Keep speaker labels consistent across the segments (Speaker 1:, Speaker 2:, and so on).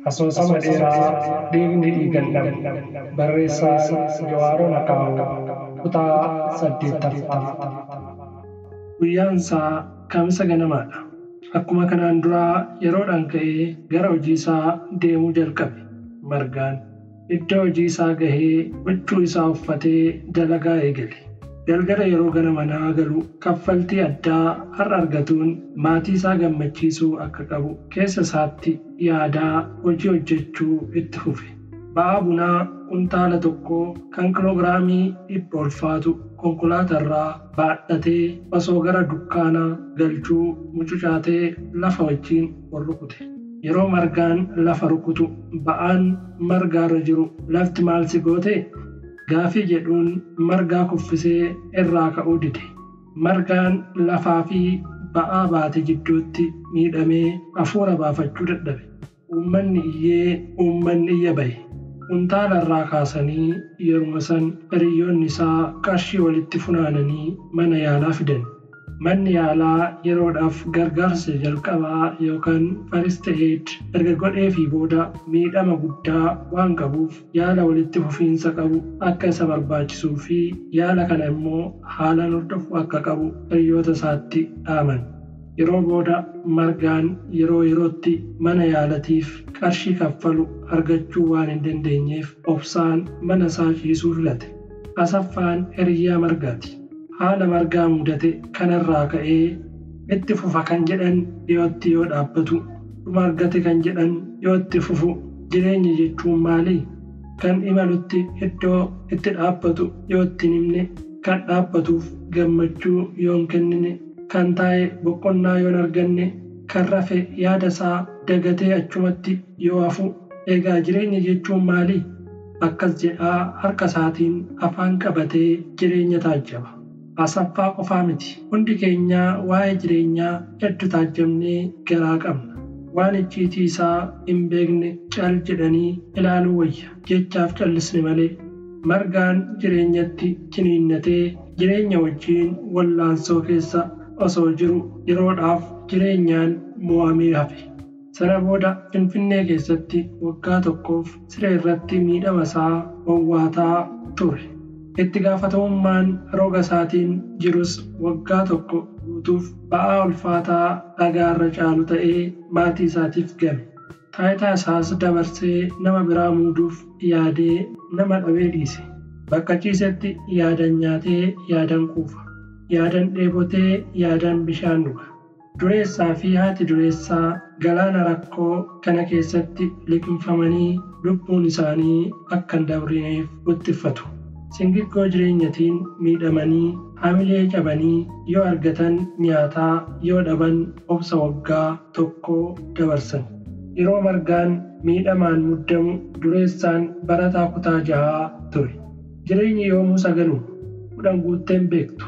Speaker 1: Asoosama dheeraa Dhiigni Dhiigan Dhabu, Barreessaa Jawaaroo Nakaa'oo, kutaa 8ffaa. Guyyaan isaa Kamisa ganamaadha. Akkuma kanaan duraa yeroodhaan ka'ee gara hojii isaa deemuu jalqabe. Margaan iddoo hojii isaa gahee huccuu isaa uffatee dalagaa eegale. Galgala yeroo gara manaa galu kaffaltii addaa har'a argatuun maatii isaa gammachiisuu akka qabu keessa isaatti yaadaa hojii hojjechuu itti fufe. Ba'aa bunaa kuntaala tokkoo kan kiloogiraamii 100 ulfaatu konkolaatarraa baadhatee osoo gara dukkaanaa galchuu mucucaatee lafa wajjin wal rukute. Yeroo Margaan lafa rukutu ba'aan margaarra jiru lafti maal si gootee? Gaafii jedhuun Margaa kuffisee irraa ka'uu dide. Margaan lafaa fi ba'aa baate jidduutti miidhamee hafuura baafachuu dadhabe. Uummanni iyyee uummanni iyya bahe. Kuntaala irraa kaasanii yeruma san hiriyyoonni isaa qarshii walitti funaananii mana yaalaa fidan. Manni yaalaa yeroodhaaf gargaarsa jalqabaa yookaan first aid erga godheefii booda miidhama guddaa waan qabuuf yaala walitti fufiinsa qabu akka isa barbaachisuu fi yaala kana immoo haalaan hordofuu akka qabu hiriyoota isaatti dhaaman. Yeroo booda Margaan yeroo yerootti mana yaalatiif qarshii kaffalu argachuu waan hin dandeenyeef obsaan mana isaa ciisuu filate. Asaffaan hiriyyaa Margaati. Haala Margaa mudate kanarraa ka'ee itti fufa kan jedhan dhiyootti yoo dhaabbatu, dhuma argate kan jedhan yoo itti fufu jireenya jechuun maali? Kan imalutti iddoo itti dhaabbatu yoo itti hin himne, kan dhaabbatuuf gammachuu yoo hin kennine, kan taa'e boqonnaa yoo hin arganne, kan rafe yaada isaa dagatee achumatti yoo hafu, egaa jireenya jechuun maali? Akkas jedhaa harka isaatiin afaan qabatee jireenya taajjaba. Asaffaa qofaa miti. Hundi keenyaa waa'ee jireenyaa hedduu taajjabnee garaa qabna. Waan icciitii isaa hin beekne cal jedhanii ilaaluu wayya jechaaf callisne malee. Margaan jireenyatti ciniinnatee jireenya wajjin wallaansoo keessa osoo jiru yeroodhaaf jireenyaan mo'amee hafe. Sana booda Finfinnee keessatti waggaa tokkoof siree irratti miidhama isaa wawwaataa ture. Itti gaafatamummaan roga isaatiin jirus waggaa tokko guutuuf ba'aa ulfaataa dhagaarra caalu ta'ee maatii isaatiif game. Taayitaa isaas dabarsee nama biraa muuduuf yaadee nama dhabee dhiise. Bakka ciisetti yaadan nyaatee yaadan quufa. Yaadan dheebotee yaadan bishaan dhuga. Dureessaa fi haati dureessaa galaana rakkoo kana keessatti liqimfamanii lubbuun isaanii akka hin dabrineef wixxiffatu. Singiggoo jireenyatiin miidhamanii hamilee cabanii yoo argatan nyaataa yoo dhaban obsa waggaa tokkoo dabarsan. Yeroo Margaan miidhamaan muddamu dureessaan barataa kutaa 6 ture. Jireenyi yoomuu sagaluma 10 guutteen beektu.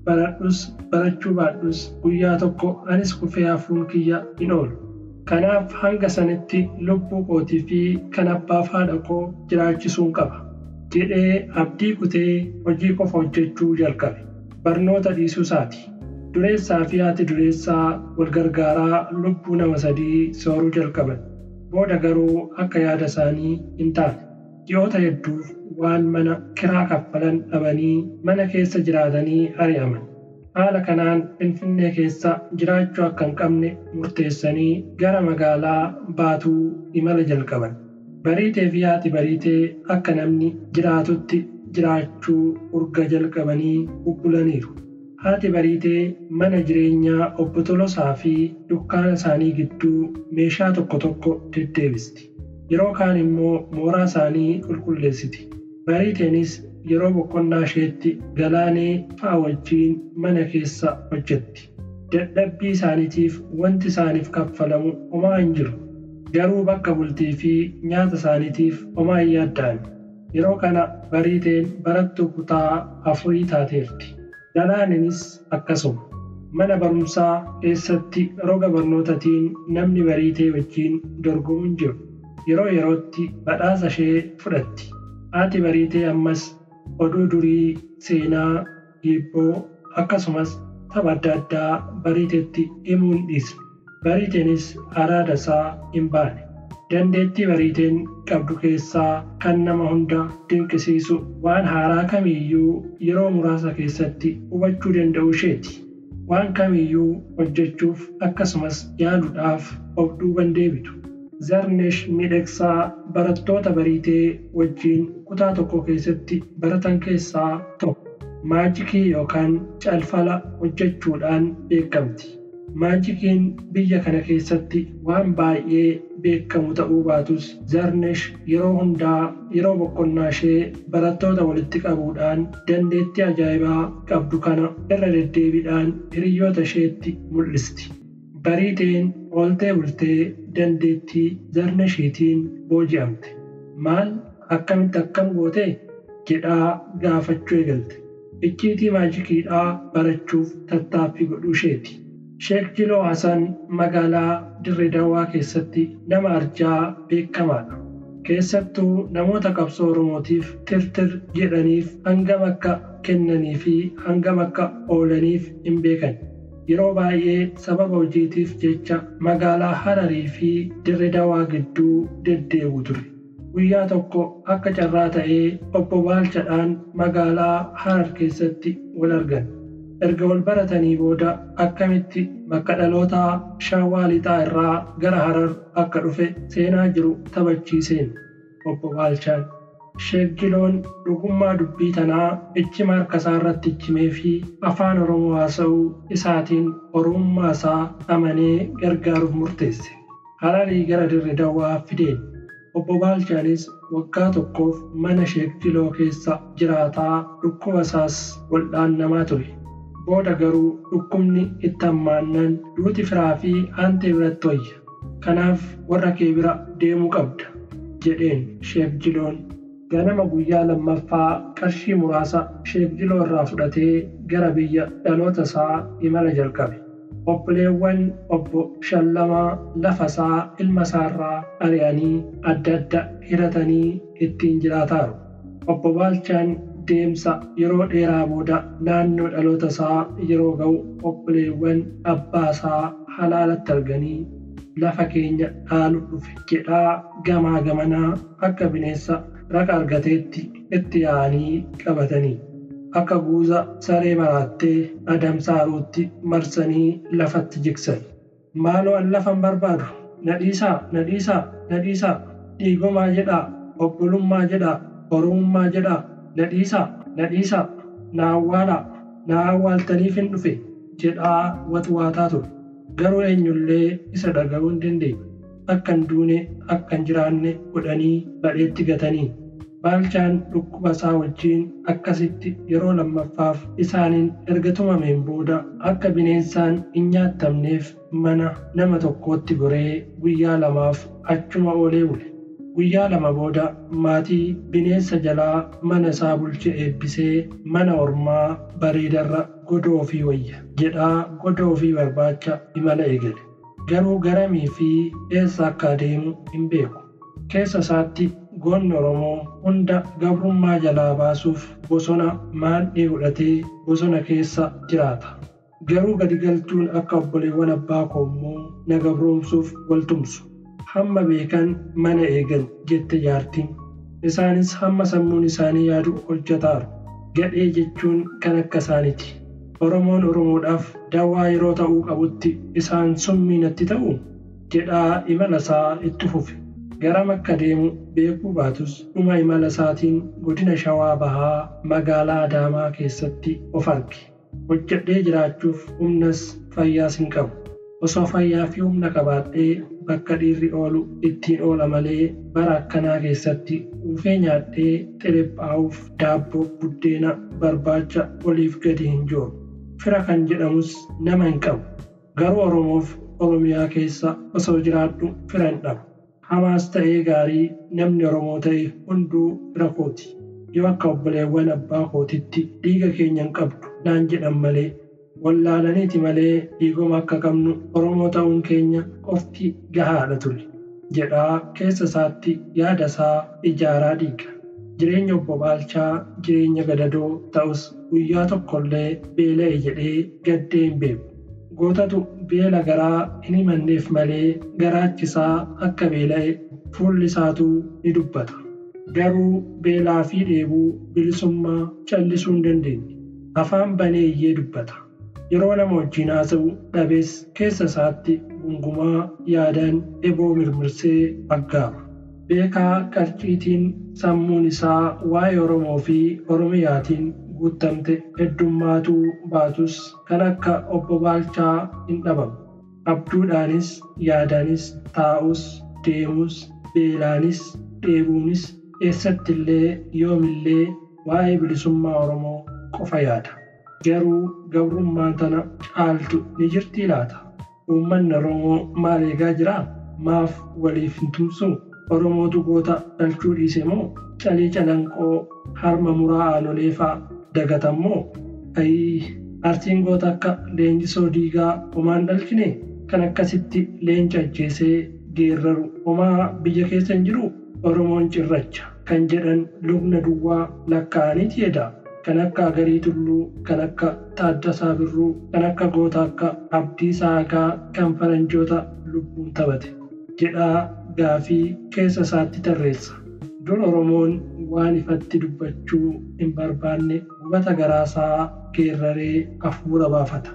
Speaker 1: Baradhus barachuu baadhus guyyaa tokko anis kufee hafuun kiyya hin oolu. Kanaaf hanga sanitti lubbuu kootii fi kan abbaaf haadha koo jiraachisuun qaba jedhee abdii kutee hojii qofa hojjechuu jalqabe. Barnoota dhiisuu isaati. Dureessaa fi haati dureessaa wal gargaaraa lubbuu nama 3 sooruu jalqaban. Booda garuu akka yaada isaanii hin taane. Ji'oota hedduuf waan mana kiraa kaffalan dhabanii mana keessa jiraatanii ari'aman. Haala kanaan Finfinnee keessa jiraachuu akka hin qabne murteessanii gara magaalaa Baatuu imala jalqaban. Bariitee fi haati Bariitee akka namni jiraatutti jiraachuu urga jalqabanii bubbulaniiru. Haati Bariitee mana jireenyaa obbo Tolosaa fi dukkaana isaanii gidduu meeshaa tokko tokko deddeebisti. Yeroo kaan immoo mooraa isaanii qulqulleessiti. Bariiteenis yeroo boqonnaa isheetti Galaanee fa'a wajjin mana keessa hojjetti. Dadhabbii isaaniitiif wanti isaaniif kaffalamu homaa hin jiru. Garuu bakka bultii fi nyaata isaaniitiif homaa hin yaadda'an. Yeroo kana Bariiteen barattuu kutaa 4 taateerti. Galaaneenis akkasuma. Mana barumsaa keessatti roga barnootaatiin namni Bariitee wajjin dorgomu hin jiru. Yeroo yerootti badhaasa ishee fudhatti. Haati Bariitee ammas oduu durii, seenaa, hibboo akkasumas tapha adda addaa Bariiteetti himuu hin dhiisne. Bariiteenis araada isaa hin baane. Dandeettii Bariiteen qabdu keessaa kan nama hunda dinqisiisu waan haaraa kamiyyuu yeroo muraasa keessatti hubachuu danda'u isheeti. Waan kamiyyuu hojjechuuf akkasumas yaaluudhaaf of duuban deebitu. Zarnesh Miidhagsaa barattoota Bariitee wajjin kutaa tokko keessatti baratan keessaa tokko. Maajikii yookaan calfala hojjechuudhaan beekamti. Maajikiin biyya kana keessatti waan baay'ee beekamu ta'uu baatus Zarnesh yeroo hundaa yeroo boqonnaa ishee barattoota walitti qabuudhaan dandeettii ajaa'ibaa qabdu kana irra deddeebiidhaan hiriyoota isheetti mul'isti. Bariiteen ooltee bultee dandeettii Zarneshiitiin booji'amte. Maal akkamitti akkam gootee? Jedhaa gaafachuu eegalte. Icciitii maajikiidhaa barachuuf tattaaffii godhuu isheeti. Sheek Jiloo Hasan magaalaa Dirree Dawaa keessatti nama arjaa beekamaadha. Keessattuu namoota qabsoo Oromootiif tirtir jedhaniif hangam akka kennanii fi hangam akka oolaniif hin beekan. Yeroo baay'ee sababa hojiitiif jecha magaalaa Hararii fi Dirree Dawaa gidduu deddeebi'u ture. Guyyaa tokko akka carraa ta'ee obbo Baalchaadhaan magaalaa Harar keessatti wal argan. Erga wal baratanii booda akkamitti bakka dhalootaa Shawaa Lixaa irraa gara Harar akka dhufe seenaa jiru taphachiiseen obbo Baalchaan. Sheek Jiloon dhugummaa dubbii tanaa ichima harka isaa irratti ichimee fi afaan Oromoo haasa'uu isaatiin Oromummaa isaa amanee gargaaruuf murteesse. Hararii gara Dirree Dawaa fideen. Obbo Baalchaanis waggaa tokkoof mana Sheek Jiloo keessa jiraataa dhukkuba isaas wal'aannamaa ture. Booda garuu dhukkubni itti hammaannaan duuti firaa fi aantee biratti wayya. Kanaaf warra kee bira deemuu qabda jedheen Sheek Jiloon. Ganama guyyaa lammaffaa qarshii muraasa Sheek Jiloo irraa fudhatee gara biyya dhaloota isaa imala jalqabe. Obboleewwan obbo Shallamaa lafa isaa ilma isaarraa ari'anii adda adda hiratanii ittiin jiraataaru. Obbo Baalchaan deemsa yeroo dheeraa booda naannoo dhaloota isaa yeroo ga'u obboleewwan abbaa isaa halaalatti arganii lafa keenya dhaalu dhufe jedhaa gamaa gamanaa akka bineensa raqa argateetti itti yaa'anii qabatanii akka guuza saree maraattee adamsaaruutti marsanii lafatti jigsan. Maaloo an lafa hin barbaadu, na dhiisaa, na dhiisaa, na dhiisaa, dhiigomaa jedhaa, obbolummaa jedhaa, Oromummaa jedhaa, na dhiisaa, na dhiisaa, na awwaalaa, na awwaaltaniif hin dhufe jedhaa watwaataa ture. Garuu eenyullee isa dhaga'uu hin dandeenye. Akka hin duune, akka hin jiraanne godhanii badheetti gatanii. Baalchaan dhukkuba isaa wajjin akkasitti yeroo lammaffaaf isaaniin erga tumameen booda akka bineensaan hin nyaattamneef mana nama tokkootti goree guyyaa lamaaf achuma oolee bule. Guyyaa lama booda maatii bineensa jalaa mana isaa bulche eebbisee mana ormaa bareedarra godoo ofii wayya jedhaa godoo ofii barbaacha imala eegale. Garuu garamii fi eessa akka adeemu hin beeku. Keessa isaatti goonni Oromoo hunda gabrummaa jalaa baasuuf bosona maandhee godhatee bosona keessa jiraata. Garuu gadi galtuun akka obboleewwan abbaa koo immoo na gabroomsuuf wal tumsu. Hamma beekan mana eegan jette jaartiin. Isaanis hamma sammuun isaanii yaadu hojjetaaru. Gadhee jechuun kan akka isaaniiti. Oromoon Oromoodhaaf dawaa yeroo ta'uu qabutti isaan summii natti ta'u jedhaa imala isaa itti fufe. Garam akka deemu beekuu baatus dhuma imala isaatiin godina Shawaa Bahaa magaalaa Adaamaa keessatti of arge. Hojjedhee jiraachuuf humnas fayyaas hin qabu. Osoo fayyaa fi humna qabaadhee bakka dhiirri oolu ittiin oola malee bara akkanaa keessatti quufee nyaadhee xiriphaa'uuf daabboo buddeena barbaacha oliif gadi hin jooru. Fira kan jedhamus nama hin qabu. Garuu Oromoof Oromiyaa keessa osoo jiraadhu fira hin dhabu. Hamaas ta'ee gaarii namni Oromoo ta'e hunduu fira kooti. Yoo akka obboleewwan abbaa kootitti dhiiga keenya hin qabdu naan jedhan malee wallaalaniiti malee dhiigoma akka qabnu Oromoo ta'uun keenya qofti gahaadha ture jedhaa keessa isaatti yaada isaa ijaaraa dhiiga. Jireenya obbo Baalchaa jireenya gadadoo ta'us guyyaa tokkollee beela'e jedhee gaddee hin beeku. Gootatu beela garaa hin himanneef malee garaachisaa akka beela'e fuulli isaatuu ni dubbata. Garuu beelaa fi dheebuu bilisummaa callisuu hin dandeenye. Afaan banee iyyee dubbata. Yeroo nama wajjin haasa'u dhabees keessa isaatti gungumaa yaadaan eboo mirmirsee aggaama. Beekaa qarciitiin sammuun isaa waa'ee Oromoo fi Oromiyaatiin guutamte heddummaatuu baatus kan akka obbo Baalchaa hin dhabamu. Abjuudhaanis yaadaanis taa'us deemus beelaanis dheebuunis eessattillee yoomillee waa'ee bilisummaa Oromoo qofa yaada. Garuu gabrummaan tana caaltu ni jirtii laata? Uummanni Oromoo maal eegaa jiraa? Maaf waliif hin tumsuu? Oromootu goota dhalchuu dhiise moo calii calanqoo harma muraa aanolee fa'aa dagatan moo? Ayii Arsiin goota akka leenjisoo diigaa homaan dhalchine kan akkasitti leenca ajjeesee geerraru homaa biyya keessa hin jiru. Oromoon cirracha kan jedhan lubna duwwaa lakkaa'aniiti jedha. Kan akka Agarii Tulluu, kan akka Taaddasaa Birruu, kan akka goota akka Abdiisaa Agaa kan faranjoota lubbuun taphate jedhaa gaafii keessa isaatti tarreessa. Dur Oromoon waan ifatti dubbachuu hin barbaanne gubata garaasaa geerraree hafuura baafata.